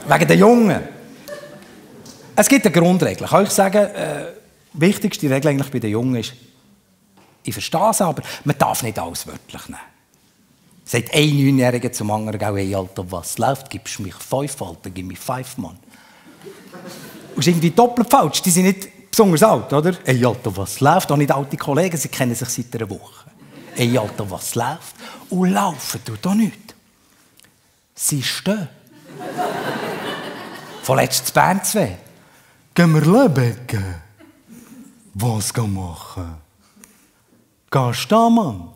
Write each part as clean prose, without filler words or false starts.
Wegen den Jungen. Es gibt eine Grundregel. Kann ich sagen, die wichtigste Regel eigentlich bei den Jungen ist, ich verstehe es, aber man darf nicht alles wörtlich nehmen. Sagt ein 9-Jähriger zum anderen, hey Alter, was läuft? Gibst du mich 5, Alter, gib mir 5, Mann. Und ist irgendwie doppelt falsch. Die sind nicht besonders alt, oder? Hey Alter, was läuft? Auch nicht alte Kollegen, sie kennen sich seit einer Woche. Hey Alter, was läuft? Und laufen tut doch nichts. Sie stehen. Vorletzt Bern 2. Gehen wir Lübecken. Was gehen wir machen? Gehst du da, Mann?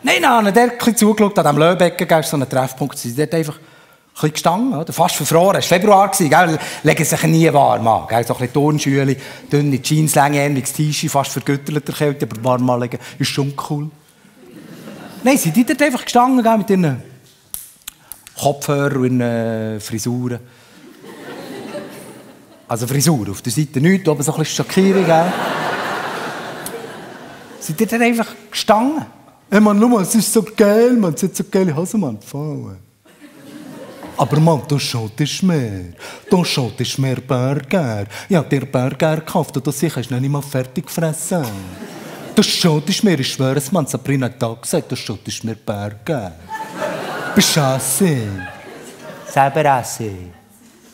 Nein, der hat ein bisschen zugeschaut, an diesem Löbecken, gell, so einen Treffpunkt. Sie sind dort einfach ein bisschen gestanden, oder? Fast verfroren. Es war Februar, gell? Legen sich nie warm an. Gell? So ein bisschen Turnschüle, dünne Jeans, langärmliches T-Shirt, fast vergüttelt der Kälte, aber warm anlegen ist schon cool. Nein, sie sind dort einfach gestanden, gell, mit ihren Kopfhörern und ihren Frisuren. Also Frisur, auf der Seite nichts, oben so ein bisschen Schockierung, gell? Sie sind dort einfach gestanden. Hey Mann, schau mal, es ist so geil, man. Es hat so geile Hose, Mann. Gefallen. Aber Mann, da schaut es mehr. Da schaut es mehr Burger. Ja, der Burger gekauft und das sicher ist noch nicht mal fertig gefressen. Das schaut es mehr, ich schwöre es, Mann. Sabrina hat da gesagt, das schaut es mehr Burger. Beschasse. Selber essen.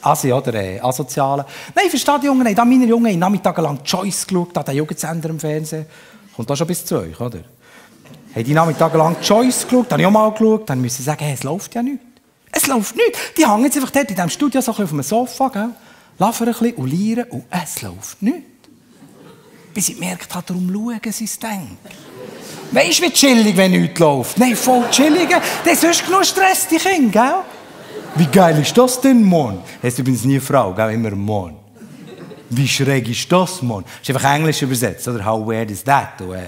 Asi, oder? Asoziale. Nein, ich verstehe die Jungen nicht. Da meine Jungen nachmittagelang Choice geschaut, da den Jugendsender im Fernsehen. Kommt da schon bis zu euch, oder? Haben die nachmittagelang Choice geschaut, habe ich auch mal geschaut, dann müssen sie sagen, hey, es läuft ja nicht. Es läuft nicht. Die hängen jetzt einfach dort in diesem Studio so ein bisschen auf dem Sofa, gell? Laufen ein bisschen und lieren und es läuft nicht. Bis ich gemerkt habe, darum schauen sie es denken. Weisst du, wie chillig, wenn nichts läuft? Nein, voll chillig. Das ist sonst genug Stress, die Kinder, gell? Wie geil ist das denn, Mann? Das ist übrigens nie eine Frau, gell? Immer Mann. Wie schräg ist das, Mann? Das ist einfach Englisch übersetzt, oder? How weird is that? Und,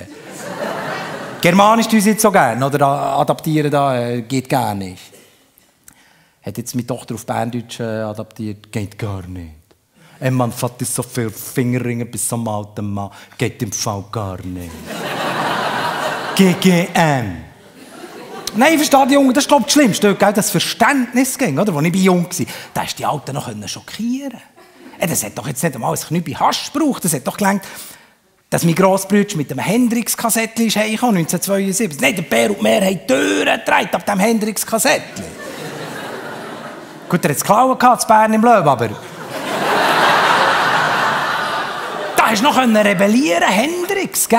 Germanisch tun sie jetzt so gerne, oder adaptieren da, geht gar nicht. Hat jetzt meine Tochter auf Berndeutsch adaptiert, geht gar nicht. Ein Mann fährt so viel Fingerringe bis zum alten Mann, geht im Fall gar nicht. GGN. Nein, ich verstehe die Jungen, das ist glaube ich das Schlimmste, gell? Das Verständnis ging, oder? Als ich jung war, da hast die Alten noch schockieren. Das hat doch jetzt nicht einmal ein Knüppi Hasch gebraucht, das hat doch gelangt, dass mein Grossbrüder mit dem Hendrix-Kassettchen heimkam, 1972. Nein, der Bär und die Meer haben die Türen gedreht auf dem Hendrix-Kassettchen. Gut, er hat es geklaut in Bern im Löwen, aber... da hast du noch rebellieren, Hendrix, gell?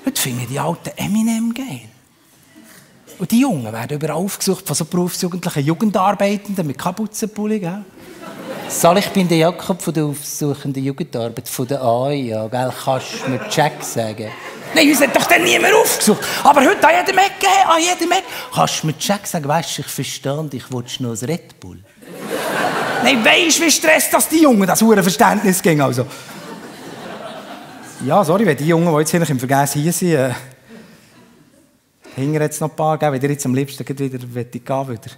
Heute finden die Alten Eminem geil. Und die Jungen werden überall aufgesucht von so berufsjugendlichen Jugendarbeitenden mit Kapuzenpulli, gell? Sal, ich bin der Jakob von der aufsuchenden Jugendarbeit von der AIA, gell? Kannst du mir Jack sagen? Nein, uns hat doch dann niemand aufgesucht. Aber heute an jedem Ecke, an jedem Ecke. Kannst du mir Jack sagen? Weisst du, ich verstehe dich, willst du noch ein Red Bull? Nein, weisst du, wie Stress das die Jungen, das hure Verständnis ging, also. Ja, sorry, wenn die Jungen, die jetzt hier im Vergleich hier sind, hinten jetzt noch ein paar, gell? Wenn ihr jetzt am liebsten wieder gehen wollt,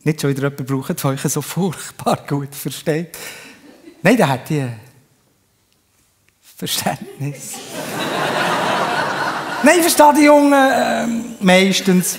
nicht schon wieder jemanden brauchen, der euch so furchtbar gut versteht. Nein, der hat die Verständnis. Nein, ich verstehe die Jungen meistens.